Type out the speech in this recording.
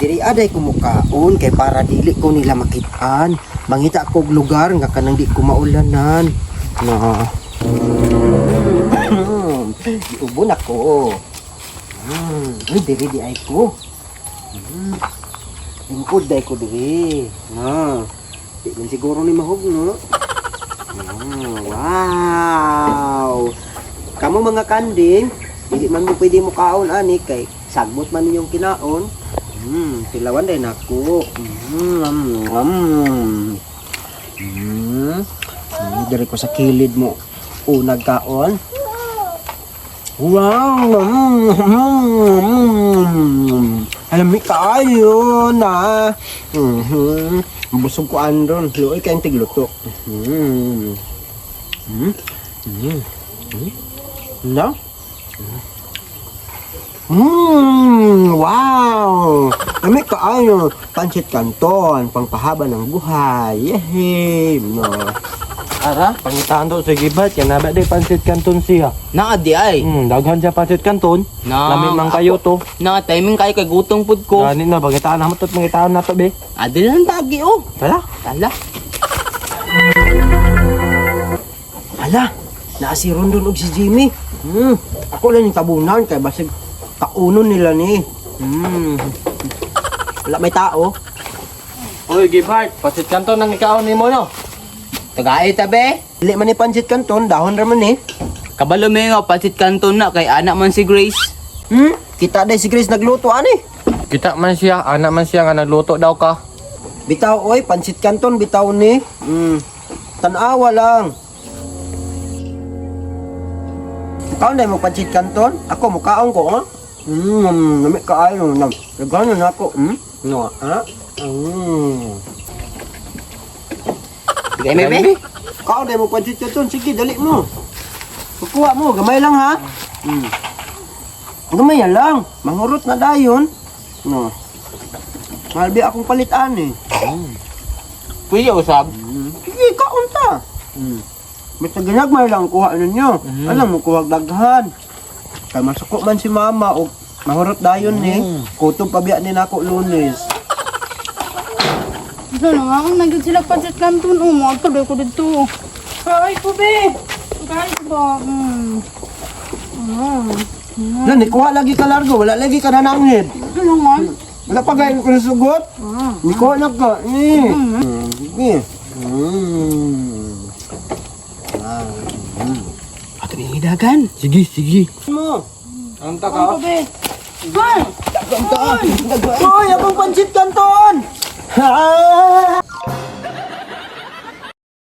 Diri aday ko mukaon kay para dili ko nila makitaan. Mangita ko og lugar nga kanang di ko maulanan. Na. Giubo na ko. Uy, diri di ay ko. Lingkod day ko diri. Na. Di man siguro ni mahugno. Wow. Kamo mga kanding, dili man mo pwede mo kaon ani kay sagbot man ninyong kinaon. Tilawan din ako. Diri ko sa kilid mo unag kaon. Wow! Alam mo kaayo na. Busog ko andron. Luoy kayong tigluto. No? Wow! Lami kaayo. Pancit canton, pangpahaba ng buhay. Yehey! No. Ara, pangitaan to sa gibat yan na ba di pansit canton siya. Naa di ay. Daghan siya pansit canton. Na, Lami man kayo to. Na timing kayo kay gutong pud ko. Gani na pangitaan na mo to, pangitaan na to be. Adil lang tagi oh. Tala. Tala. Hala, naa si Rondon og si Jimmy. Ako lang yung tabunan kay basig kaunon nila ni. Wala may tao. Uy, Gibhart, pansit canton ang ikaon nimo no. Tagay ta be. Dili man ni pancit canton, dahon ra man ni. Kabalo me nga pansit canton na kay anak man si Grace. Kita day si Grace nagluto ani. Kita man siya, anak man siya nga nagluto daw ka. Bitaw oy, pancit canton bitaw ni. Tanawa lang. Mukaon day mo pancit canton? Ako mukaon ko, oh. Lami kaayo nam. Daghan na ako. No, ah. Tagay me be. Kaon day mo pancit canton. Sige, dali mo. Kukuha mo, gamay lang ha. Gamay yan lang. Mangurot na dayon. No. Malbi akong palitan eh. Pwede usab. Sige, kaon ta. Basta ginagmay lang kuha ninyo. Alam mo, kuha daghan. Kay masuko man si mama o mahurot dayon ni. Kutob pabiya ni nako Lunes. Ano na nga, kung nagyod sila pancit canton, oh, mga tuloy ko dito. Ay, ko be! Kain ko ba? Na, nikuha lagi ka largo, wala lagi ka nananghid. Ano nga? Wala pa gayon ko nasugot. Nikuha na ka. Eh. Sige. Ato ni dagan. Sige, sige. Mo. Anta Kain ko be! Ay! Hoy, akong pancit canton! Ha!